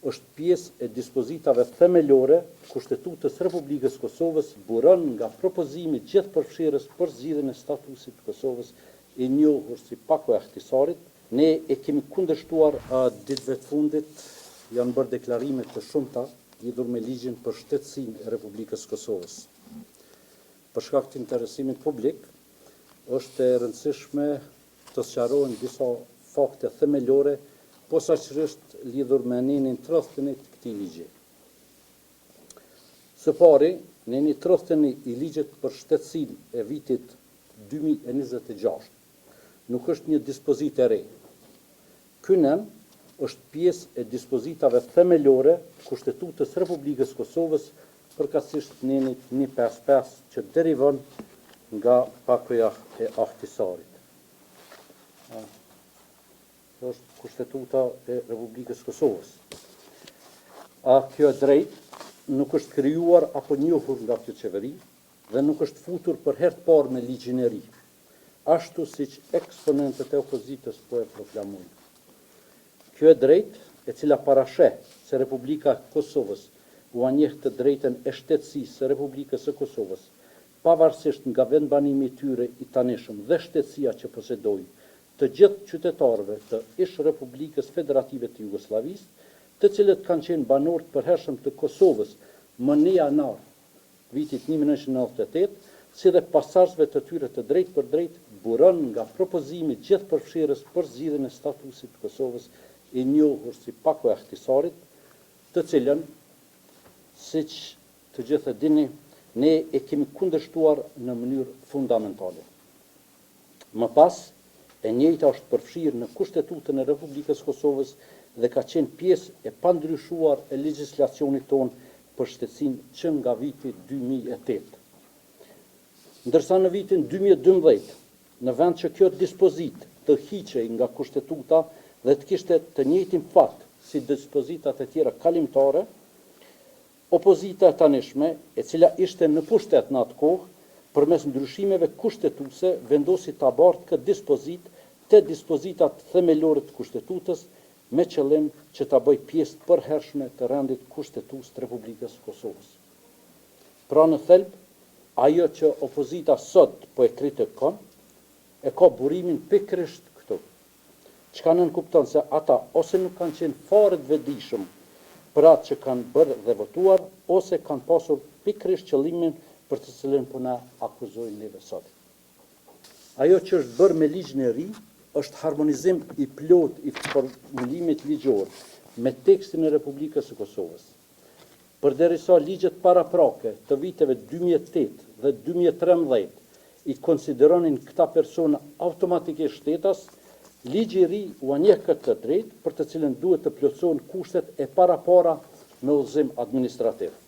është pjesë e dispozitave themelore të Kushtetutës së Republikës së Kosovës, buron nga propozimi gjithëpërfshirës për zgjidhjen e statusit të Kosovës i njohur si Pako e Ahtisarit, ne e kemi kundërshtuar. Ditëve të fundit janë bërë deklarime të shumta lidhur me Ligjin për shtetësinë e Republikës së Kosovës. Për shkak të interesimit publik, është e rëndësishme të sqarohen disa fakte themelore, posaçërisht lidhur me nenin 31 të këtij ligji. Së pari, neni 31 i Ligjit për shtetësinë e vitit 2026 nuk është një dispozitë e re. Ky nen është pjesë e dispozitave themelore të Kushtetutës së Republikës së Kosovës, përkatësisht nenit 155 që derivon nga pakoja e Ahtisarit. Kjo është Kushtetuta e Republikës së Kosovës. A kjo e drejtë nuk është krijuar apo njohur nga kjo qeveri dhe nuk është futur për herë të parë me ligjin e ri, ashtu siç eksponentët e opozitës po e proklamojnë. Kjo e drejtë, e cila parasheh se Republika e Kosovës ua njeh të drejtën e shtetësisë së Republikës së Kosovës, pavarësisht nga vendbanimi i tyre i tanishëm dhe shtetësia që posedojnë, të gjithë qytetarëve të ish-Republikës Federative të Jugosllavisë, të cilët kanë qenë banorë të përhershëm të Kosovës më 1 janar vitit 1998, si dhe pasardhësve të tyre të drejtpërdrejtë, buron nga propozimi gjithëpërfshirës për zgjidhjen e statusit të Kosovës i njohur si Pako e Ahtisarit, të cilën, siç të gjithë e dini, ne e kemi kundërshtuar në mënyrë fundamentale. Më pas, e njëjta është përfshirë në Kushtetutën e Republikës së Kosovës dhe ka qenë pjesë e pandryshuar e legjislacionit tonë për shtetësinë që nga viti 2008. Ndërsa në vitin 2012, në vend që kjo dispozitë të hiqej nga Kushtetuta dhe të kishte të njëjtin fat si dispozitat e tjera kalimtare, opozita e tanishme, e cila ishte në pushtet në atë kohë, përmes ndryshimeve kushtetuese vendosi ta bartë këtë dispozitë te dispozitat themelore të Kushtetutës me qëllim që ta bëjë pjesë të përhershme të rendit kushtetues të Republikës së Kosovës. Pra në thelb, ajo që opozita sot po e kritikon, e ka burimin pikërisht këtu. Çka nënkupton se ata ose nuk kanë qenë fare të vetëdijshëm për atë që kanë bërë dhe votuar, ose kanë pasur pikërisht qëllimin për të cilin po na akuzojnë neve sot. Ajo që është bërë me ligjin e ri është harmonizim i plotë i formulimit ligjor me tekstin e Republikës së Kosovës. Përderisa ligjet paraprake të viteve 2008 dhe 2013 i konsideronin këta persona automatikisht shtetas, ligji i ri ua njeh këtë të drejtë për të cilën duhet të plotësohen kushtet e parapara me udhëzim administrativ.